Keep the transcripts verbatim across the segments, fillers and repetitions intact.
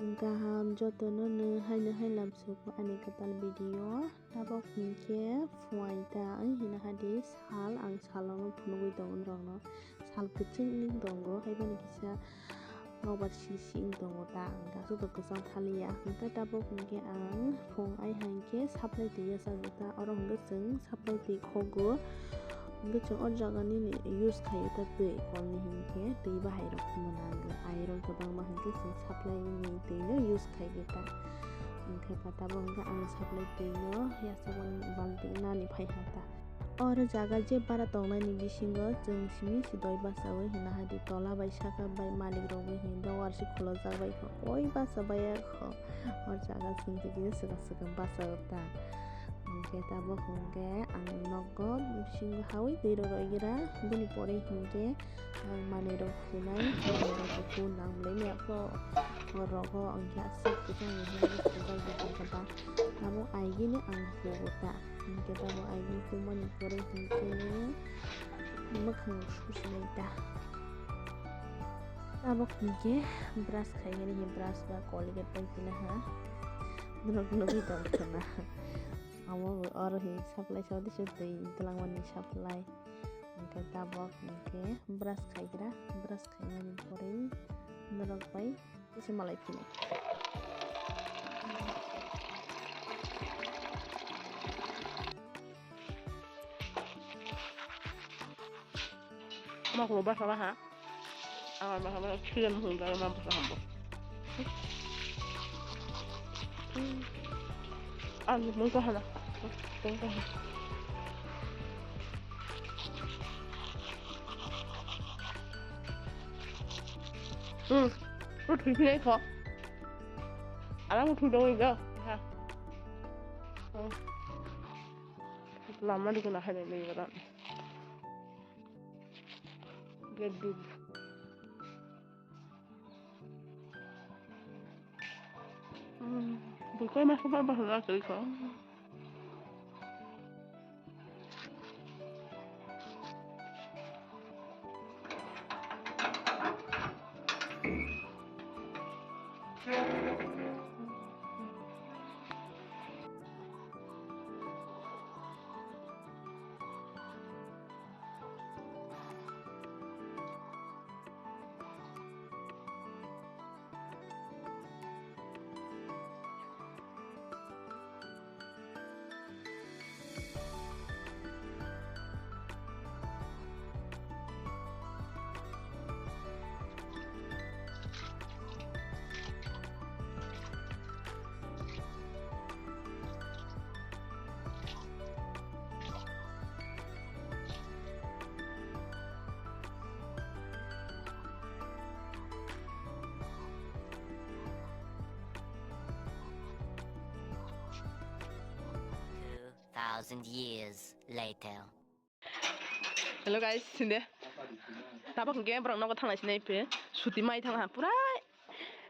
Kaham jotono nw haino hai lamsoko ani kwtal video. Tabok hinkhe phuaita wng hino hadi sal ang salono phunugwi tongo norokno. Sal kwchwng wng tongo, haibani kisa nokbar si si wng tongo ta, ang joto kwchang thaliya. Hwnkhe tabok hinkhe ang phung ai hai khe supply twi yachago ta, oro hwnkhe chwng supply twi khogo. Hwnkhe chwng o jaga nini use khaio ta twi kolni hinkhe twi bahai rok phunukna nango. Airok kwbangma hinkhe chwng supply ni twi no use khaio ta. Hwnkhe pa tabok hwnkhe ang supply twi no yachago balti nani phai ha ta. Oro jaga je bara tongnai ni bisingo chwng simi si doi bachaui hwna hadi tola bai saka bai malik rogwi hin dogar si khulojak bai kho. Oi bacha bai kho. O jaga chwng twi kisa swkang swkang bacha ta. Hwnkhe tabok hwnkhe ang nogo bisingo haui twi rw rw gira. Bini pore hwnkhe ang manwi rok phunai, manwi rok phun nang mlai maya kho. Rogo hwnkhe aswk kwchang ni hwnwi phunai bwtang khe ba. Tabok aigini ang hugo ta. Hwnkhe tabok aigini phunmani pore hwnkhe mwkhang susinai ta. Tabok hwnkhe brush khaigani, brush ba Colgate bai phila ha. Norok nugwi tongkha na. Abo oro hi supply sa twi se twi twlangmani supply. Hwnkhe tabok hwnkhe brush khaigra, brush khainani pore norok bai kisa malai phino. Mokolo basa baha. Ang basa baha chicken hung dal ma basa hambo. Ang mungko hana. Mungko hana. Hmm. Ro thui phinai kho. Alang thui dong iga. Ha. Hmm. Lama dikena hai dai dai bara. Get dub. Hmm. Bukai masa ba bahasa kali kho. Two thousand years later. Hello guys, sinde. Tabok hwnkhe borok nogo thangna sinai phe. Suti mai thangna pura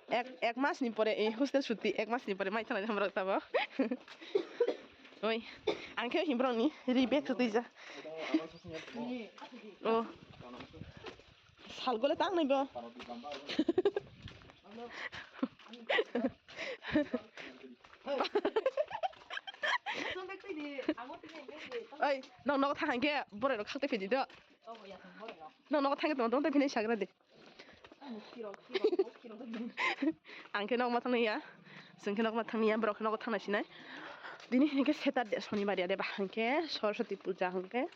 ek, ek mas ni pore, eh, hostel suti ek mas ni pore mai thangna borok tabok. Oi, ang khe him borok ni ri bag suti ja. Oh. Sal gole tang nai bo. Oi, nang nogo thang khe borok rok khakte phidi do. Nang nogo thang khe tong tong phini sagra de. Ang khe nokma thangya, chwng khe nokma thangya, borok khe nogo thangna sinai. Dini hinkhe Saturday, Sonibar ya de ba, hinkhe Saraswati puja hinkhe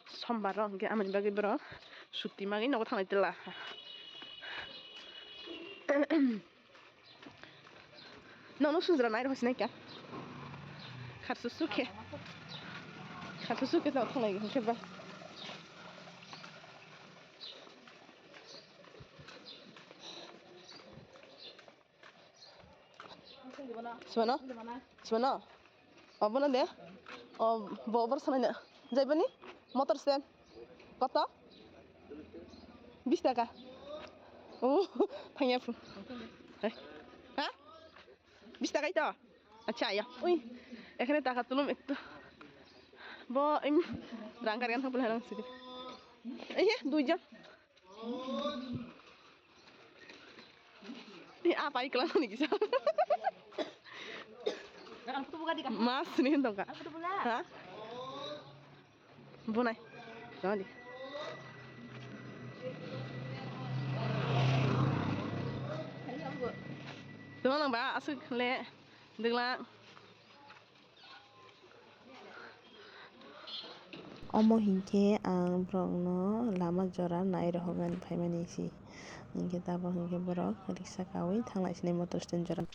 Sombar ro hinkhe amoni bagwi borok suti magwi nogo thangnai tela. Nono sujra nai rw sinai kya? Kharsu sukhe. Kharsu sukhe tao thangnai hinkhe ba. Sibano? Sibano? Obono de? O, bo, obor sanai na. Jaibani? Motor stand. Koto? Bis taka. O, thangya phu. Hai. Ha? Bis taka ito? Acha, ayo. Ui, ekhane taka tulum ekto. Bo, im, rang karian thang pula lang sidi. Ei, duijon. A pai kla ni kisa. Mas ni dong ka. Ha? Bunai. Jangan di. Tuma nang ba asuk le deglang. Omo hinkhe ang borokno lama jora nai rohornani phaimani se. Hinkhe tabuk hinkhe borok riksa kaui thanglai sinai motor stand jora.